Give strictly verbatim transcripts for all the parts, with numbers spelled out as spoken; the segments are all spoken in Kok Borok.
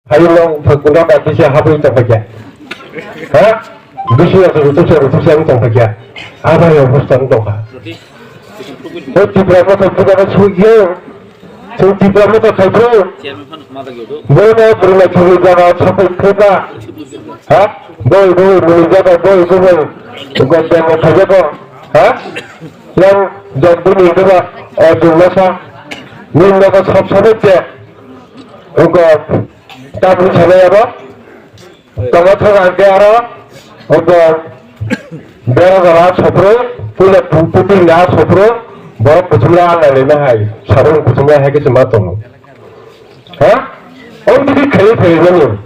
Hayung no phakuna ba kisa habwi tongpakya. Ha? Bisi ya rutuk sa rutuk sa tongpakya. Aba ya bus tong tongka. O Tipra Motha buka na sugyo. Sung Tipra Motha khai bro. Bro na bro na churi jaga sapai kheba. Ha? Boi boi boi jaga boi boi. Ugo demo khaja ko. Ha? Yang jabuni jaga. O jumasa. Ning jaga sab sabai te. Ugo tabuk sabai abo. Tongo thok ang khe aro obo bera jora sophro, puila pu-, puting da sophro, borok kuchumla ang nai nai hai, sarung kuchumla hai khe se ma tongo. Ha? O bidi khaye khaye mani.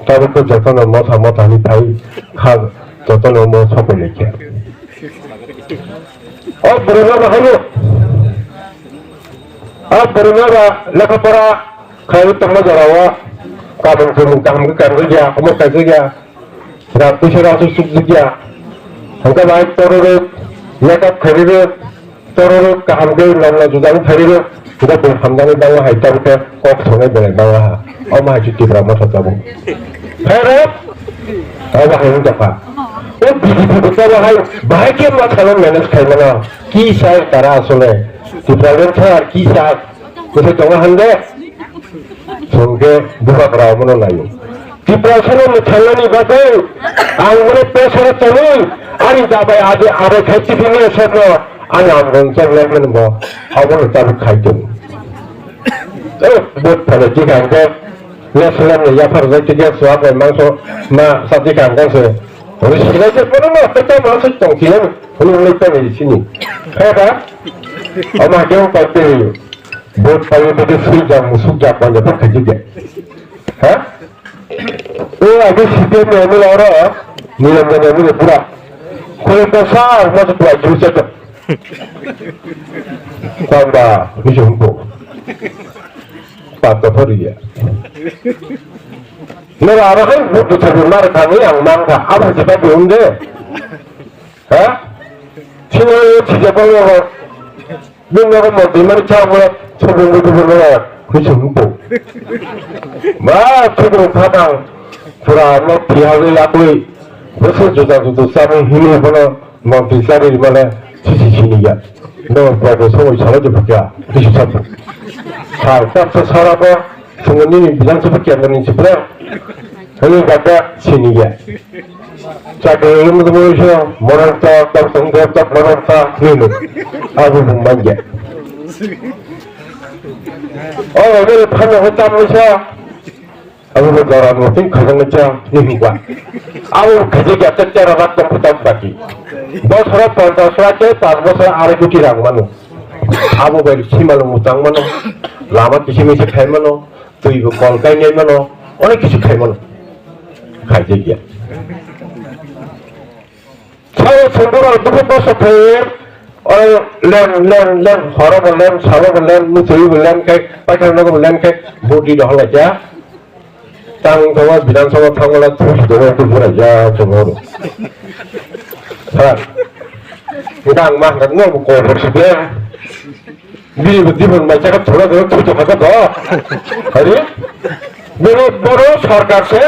Tabuk to jotono motha motha ni phai kha, jotono mo sopai lai khe. O bwrwi no bahai no. O bwrwi no ba lekha pora khai tongma jora o. Kabang phung kaham khe kanwi ya, omo kaijak ya. Rak puisa rak suk suk ya. Hangka bai tororo, makeup khairiro, tororo kaham khe nokno jujak khairiro. Hingke bwrwi hamjaknai bangma hai tabuk khe kok songnai belai bangma ha. Omo hai se Tipra Motha tabuk. Khairok? Obo hai wngjakha. O B J P bo tabuk hai bahai khe ma thangwi manage khai mano. Ki sai tara asole? Tipra Motha ki sai? Kwthai tongo hande? Hingke bubagra omono naio. Tiprasano mwthangnani bagwi ang bono pesaro tonwi ani dabai adi aro khai tipini asokno ani amrong chak lekmani bo abono tabuk khai tongo. Eh, bot phano tikang khe national ni yaphar jai tikhe suak bai mangso ma sa tikang khe se. Ori sinai je bono no tei tamo se tong sinai hwnwi hwnwi tong sini. Khe ba? Ama khe pai tei bot pai tei sui jang musuk jak bai jang khai tikhe. Ha? O age C P M ni M L A oro, Niranjan M L A pura. Koi ta sa, mas pura juice to. Tamba, ni jumbo. Pata poriya. Nora ara hai, buku sabi mar kami yang mangka, apa kita diunde? Ha? Sino yo chija bang yo. Bini nogo montri mani chamo sobung budu bono kuchung bu. Ma chukung khatang pura no pihawi lakwi. Boso juda judu chamo hini bono montri chari mane sisi sini ya. No bobo songoi sala je bukya. Sisi sabu. Sa sa sa sara bo. Sungni ni bilang seperti apa ni sebelah. Ini kata sini ya. Chakri ilmu tu boleh sih, morang tak tak tengkep tak morang tak ni lu. Aku pun manja. Oh, ini phano hotam bisa. Aku pun jalan mungkin kagak macam ni hingga. Aku kerja jatuh cara rat tempat bagi. Bosra pantas raja, pas bosra are kuti rang manu. Aku beri simal mutang manu. Lama kisi misi khai manu. Twi bo kol kainai mano, onek kisu khai mano. Khaijak ya. Sao songborok dukhu kosto khai, o lem, lem, lem, horo bo lem, salo bo lem, muchwi bo lem khai, paithak nogo bo lem khai, body dohor lai kya. Tang tongma Bidhan Sabha thangmala thusi dogo tu bura ya chongoro. Ha. Ngang mah ngang mo ko bor sibya. Bini bo dibon mai chaka thola thola thui tongkha to. Hari? Bini boro sarkar se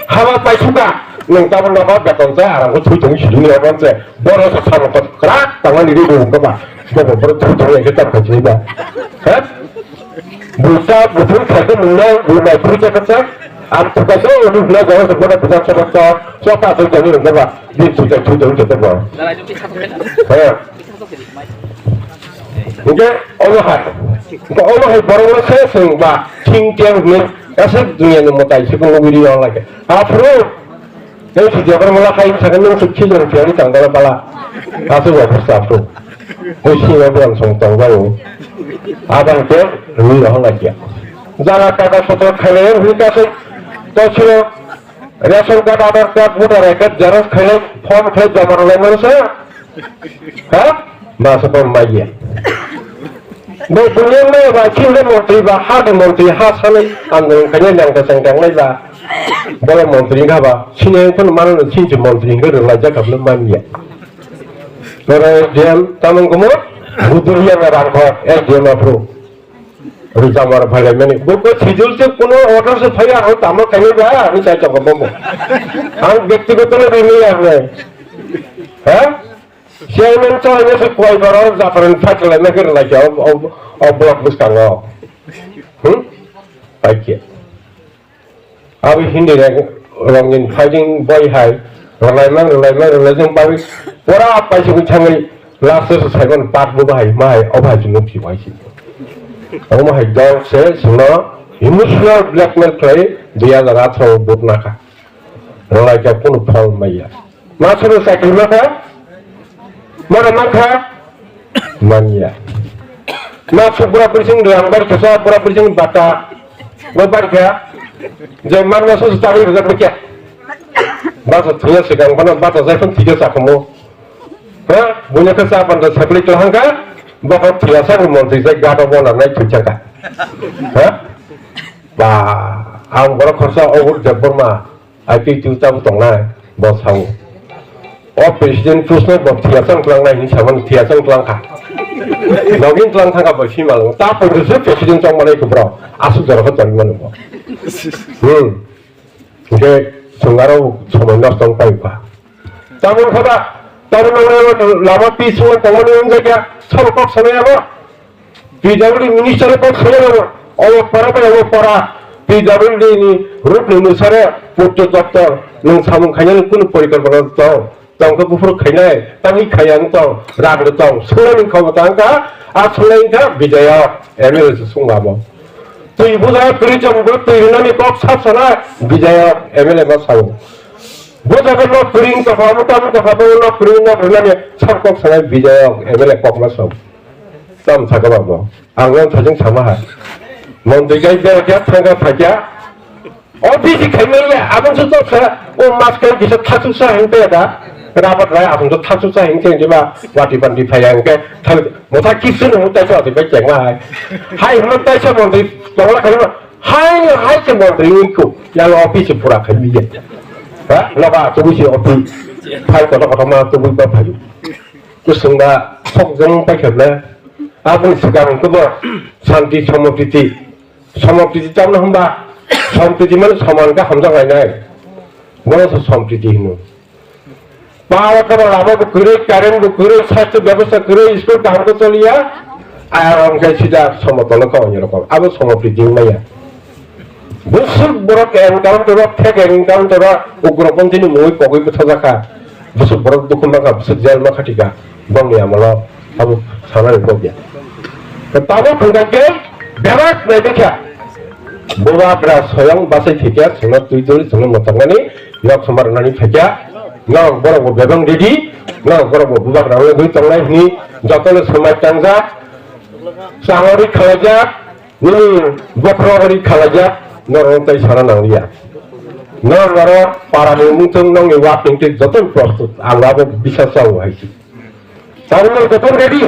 haba paisuka. Nwng tabon nogo beton se aram ko thui tong sidi ni ogon se. Boro se samo ko krak tangani ri bo ko ba. Bo bo boro thui tong se tam kha ba. Ha? Busa buthun kha ko nwng bo mai thui chaka sa. Am thuka so unu hla jaga se boro busa chaka sa. So ka so jani nwng ba. Bini thui tong thui tong se ba. Ha? Hingke omo hai, hingke omo hai borok no se chwng ba ching tiang hinwi kaisa duniya ni mwtai se nugwi ri ya lage. Aphuru tei si jabra mala khai sakhe nwng se khijan tiang tang dala bala. Aswk ya bwsa aphuru. Hoi si ya bwrang song tong bai o. Abang ke rwi ya lage. Jaga taka sotra khaile hwi kaisa to siro ration card, Aadhaar card, voter I D card xerox khaile form khlai joma rwlai mano se. Ha? Masa pon maya. Bo dunia maya ba, chini montri ba, ha de montri, ha sanai, andolon kanya yang kasang kang lai ba. Bola montri ga ba, chini yang pun mana no chini montri ga rwlai jakap no manya. Bola S D M tamang kumo, budur yang rang ko, S D M apro. Rijamar phailai mani. Bo ko sijil se kuno order se phaiya, ang tamo khainai ba, ani sai toko bomo. Ang byaktigoto le rini ya ne. Ha? Chairman chai ne se koi baro jatran phailai na kir lai ya, o, o, o block bwskango. Hmm? Paikhe. Abo Hindi rok, rokni fighting boi hai, rwlaima, rwlaima, rwlaijak bagwi pura paisugwi thangwi last o saiman part bo bahai, ma hai, o bahai chwngno phibai si. Omo hai dol se chwngno emotional blackmail khlai dui hajar atharo vote nakha. Rwlaikha kunu phol maya. Ma sono chakri maka? Mana mangkha? Manya. Ma suk bura bising rang bar kasa bura bising bata. Bo bar kha. Je man ma sus tari rang bikya. Basa thia sikang bana basa jai pun tiga sakamu. Ha? Bunya kasa banda sakli kelangka. Baka thia sa montri jai gado bona nai thuchaka. Ha? Ba, ang bora khorsa ogur jabor ma. Ai twi twi tabuk tongnai, bo sao. O president Bush no bo thiyasang tlangnai hinwi samani thiyasang tlangkha. Login tlang thangkha bo simal. Ta pwrwse president chong manai kubro. Aswk jora khe tongwi mano bo. Hmm. Hingke chwng aro somoi nosto wng pai kha. Tamoni khe ba, tamoni lama peaceful tongmani wng jakya, sabo kok sanai abo. P W D minister kok sanai abo, obo para bai obo para, P W D ni ruk ni nusare putto doptor, nwng samung khainani kunu porikalpana tong, tong khe buphuru khainai, tangwi khaiya wng tong, rang rw tong, sungnani kho bo tang kha, a sungnai wng kha Bijoy M L A se sungma bo. Twi buja kwrwi chong bo twi rwnani kok sap sana Bijoy M L A ma sao. Bo jaga nok kwrwi wng tongkha, abo tamo tongkha, bo nok kwrwi nok rwnani sap kok sanai Bijoy M L A kok ma sao. Tam sakha ba bo. Ang yang sajeng sama ha. Mon twi gai bera kya thangka phakya. O bisi khaimai ya, abang su tok sa, o mas kai kisa thasu sa hing te da. Rabat rai abang su thasu sa hing te di ba. Wati ban di phaya hing ke. Thang, motha kisu no tai sa di ba cheng ma hai. Hai hon tai sa mon twi tongla khaima. Hai hai ke mon twi ni ku. Ya lo office pura khaimai ya. Ha, lo ba tu bisi office. Phai koto koto ma tu bui ba phai. Kusung ba sok jong pai khabla. Aboni swkang kebo santi somopriti. Somopriti tamno hwnba? Somopriti mane soman khe hamjak lainai. Bono se somopriti hino. Power kono lama bo kwrwi, current bo kwrwi, swasthya bebosta kwrwi, school kaham khe choliya. Ayang khe sida somotolo kawani rokom. Abo somopriti wngmaya. Bwswk borok encounter o, fake encounter o, ugroponthi ni mungwi kogwi bwthajakha. Bwswk borok dukhu mankha, bwswk jail mankha thika. Bongni amolo abo sanani kok ya. Tabuk hwnkha khe bebak naibikha. Bubagra soyang bachai thikya, chwngno twi twi chwngno mwtangnani yok somar rwnani phaikya. Norok borok bo bebak ready, norok borok bo bubagra wngwi tongnai hwnwi jotono swmai tangjak. Chahori khlaijak. Nini bokhorok ri khalajak, norok tai sana nangliya. Norok aro parani mungthung nongni wak nungtwi joto prostut, ang abo bisas chao hai se. Tabuk norok joto ready?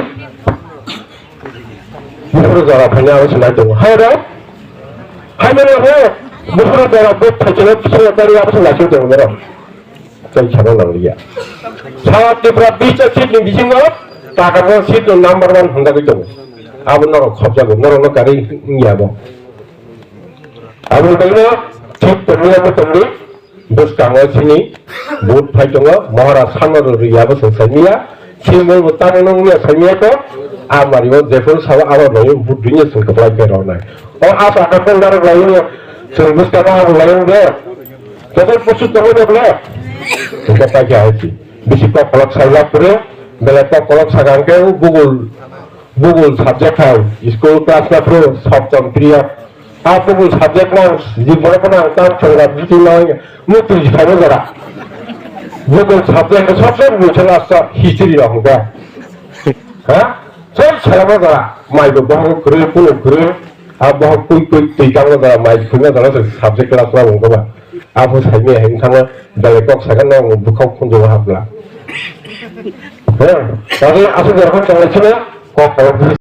Buphuru jora phaina abo sinai tongo. Hai rok? Hai mani rok? Buphuru jora bo phaikhe sura tari abo sinai tongo norok. Tei sana nangliya. South Tripura bista seat ni bisingo Takarjang seat no number one hwnjagwi tongo. Abo norok khopjago, norokno karwi wngya abo. Aboni bagwino thik tongwi abo tongdi, bwskango chini vote phai tongo, Maharaj Sanma rw rwya abo chwng saimanya, Simol bo tamo nw wngya saimanya kho, a mario jephuru sabo abo nai vote rwya chwng kwplai khe rwnai. O asa khe phone darok lai wngya, chwng bwskango abo lai wngya. Joto post tongo de bole. Hingke paikha hai si. Bisi kok kolok sai lak pore. Bele kok kolok saka hingke o Google, Google subject hai. School class na pro soptom priya. A Google subject na jibone kono ang tam chongra buti na hingke. Mutu jisai mo jora. Google subject na soptom buti na sa history rok hingke. Ha? Sai sara mo jora. Mai bo bohong kuru, kunu kuru. A bohong kui kui tui kang mo jora. Mai kui mo jora subject class na hingke ba. Abo saimaya hai wngkha belai kok sakha no bwkhao khunjugo hapla. He, tabo aswk jorokhe chonglai sino kok kok